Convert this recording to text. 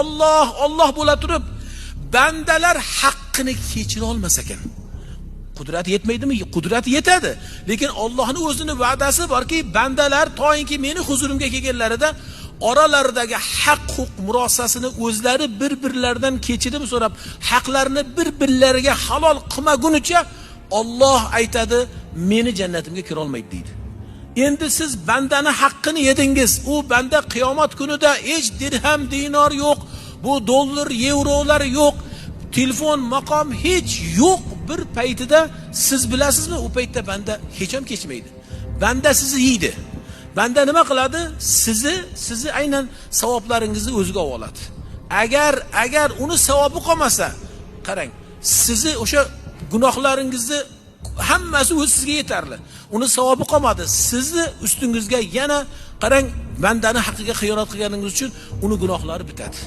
Alloh Alloh bo'la turib bandalar haqqini kechira olmas ekan. Qudrati yetmaydimi? Qudrati yetadi. Lekin Allohning o'zini va'dasi borki, bandalar toinki meni huzurimga kelganlarida oralaridagi haq huquq murosasini o'zlari bir-birlaridan kechirim so'rab, haqlarini bir-birlariga halol qilmagunicha Alloh aytadi, meni jannatimga kira olmaydi deydi. Endi siz bandani haqqini yedingiz. U banda qiyomat kunida hech dirham, dinor yo'q, bu dollar, yevrolar yo'q, telefon, maqom hech yo'q bir paytida siz bilasizmi, u paytda banda hech ham kechmaydi. Banda sizni yeydi. Banda nima qiladi? Sizni aynan savoblaringizni o'ziga oladi. Agar uni savobi qolmasa, qarang, sizni o'sha gunohlaringizni hammasi o'zi sizga yetarli. Uni savobi qolmadi. Sizni ustingizga yana qarang, bandani haqqiga xiyonat qilganingiz uchun uni gunohlari bitadi.